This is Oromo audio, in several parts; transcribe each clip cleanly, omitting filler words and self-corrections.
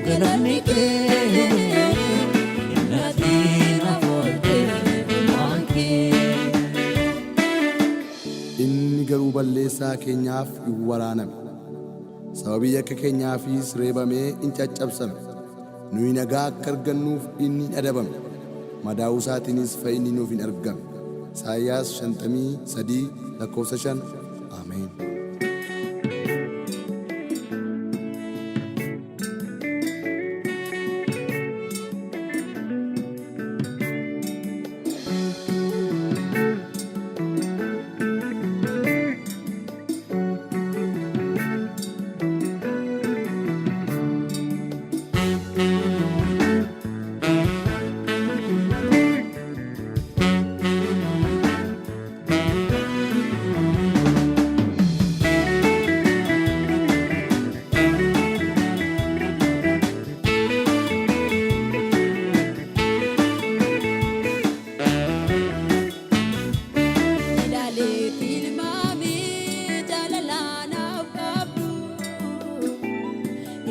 Galanni kee innati naaf oolte oolmaan kee. Inni garuu balleessaa keenyaaf in waraaname, sababii yakka keenyaafis reebamee in caccabsame. Nuyi nagaa akka argannuuf inni in adabame, madaa'uu isaatiinis fayyinni nuuf in argame. Isaayyaas 53 lakkoofsa 5. Ameen. Ilaalee tilmaamee jaalala naaf qabdu,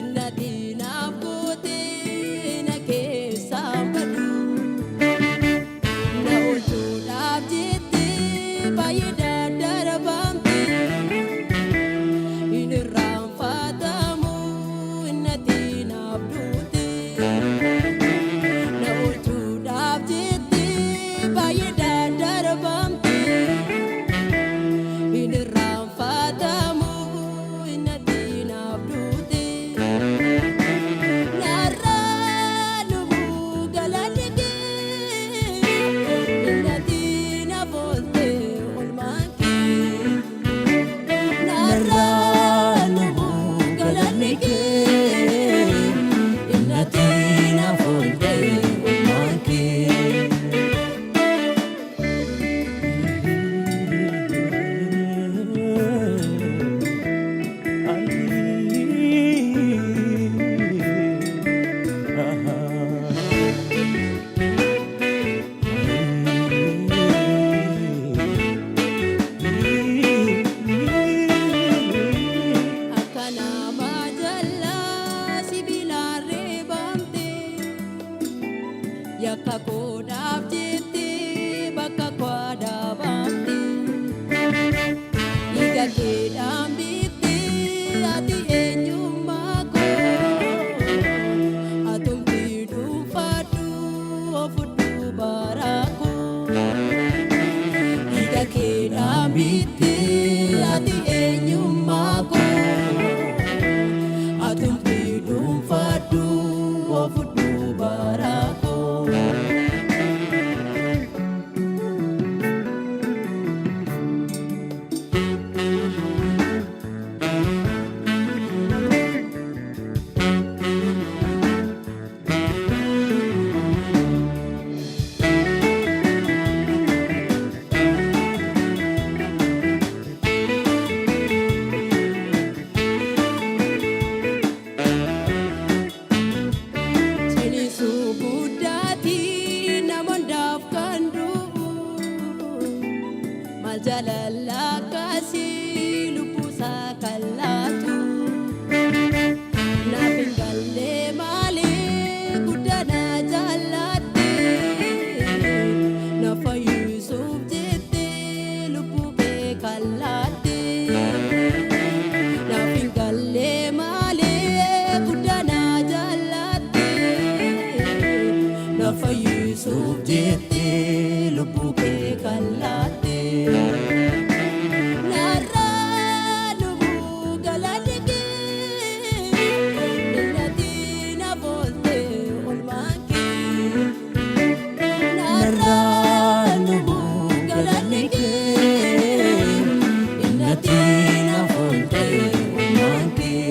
innati naaf gootee na keessaan badu. Na oolchuudhaaf jettee baay'ee daddarbamte, hin irraanfatamu innati naaf duute. Na oolchuudhaaf jettee baay'ee daddarbamte, hin irraanfatamu innati naaf duute. Narraa lubuu galanni kee, innati naaf oolte oolmaan kee. Narraa lubuu galanni kee, innati naaf oolte oolmaan kee. Akka nama jallaa sibiilaan reebamte, yakka koodhaaf jettee bakka koo adabamte. Dhiiga keedhaan bittee ati eenyummaa koo, atumti dhuunfaadhu ofudhu bara koo. Dhiiga keedhaan bittee ati eenyummaa koo, atumti dhuunfaadhu ofudhu bara koo. Ciniinsuu guddaatii nama hundaaf kan du'u, maal jaalala akkasii lubbuusaa kan laatu. Naaf hin galle malee guddana jaallatte, na fayyisuuf jettee lubbuu kee kan laatte. Naaf hin galle malee guddana jaallatte, na fayyisuuf jettee lubbuu kee kan laatte. Narraa lubuu galanni kee, innati naaf oolte oolmaan kee. Narraa lubuu galanni kee, innati naaf oolte oolmaan kee.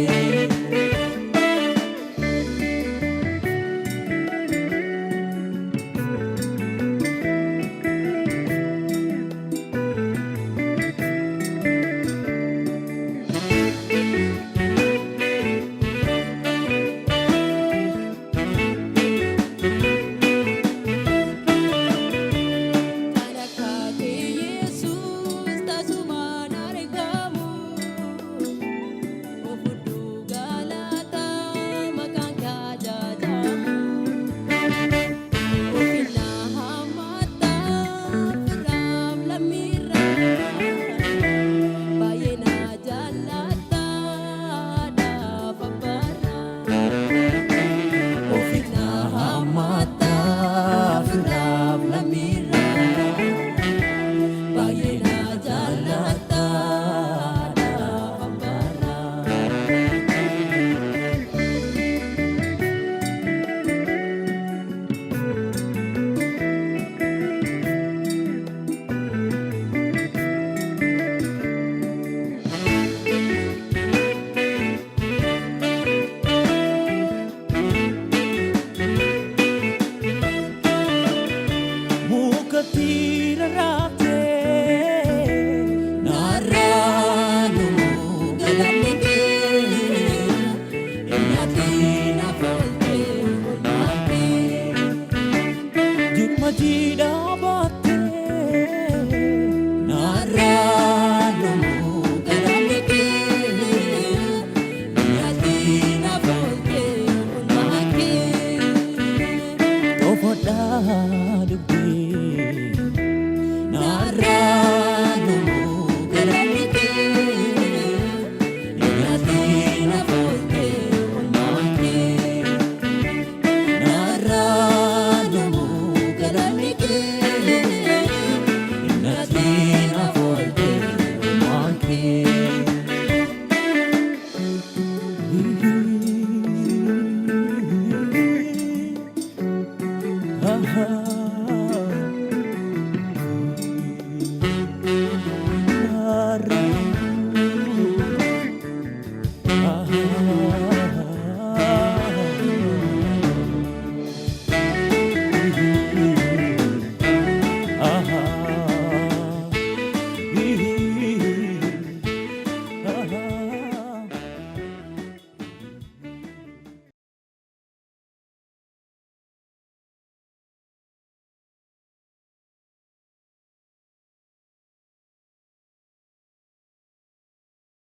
Natti rarraaftee narraa lumu galanni kee natti na folte olmaan kee. Jirma jiidhaa baattee.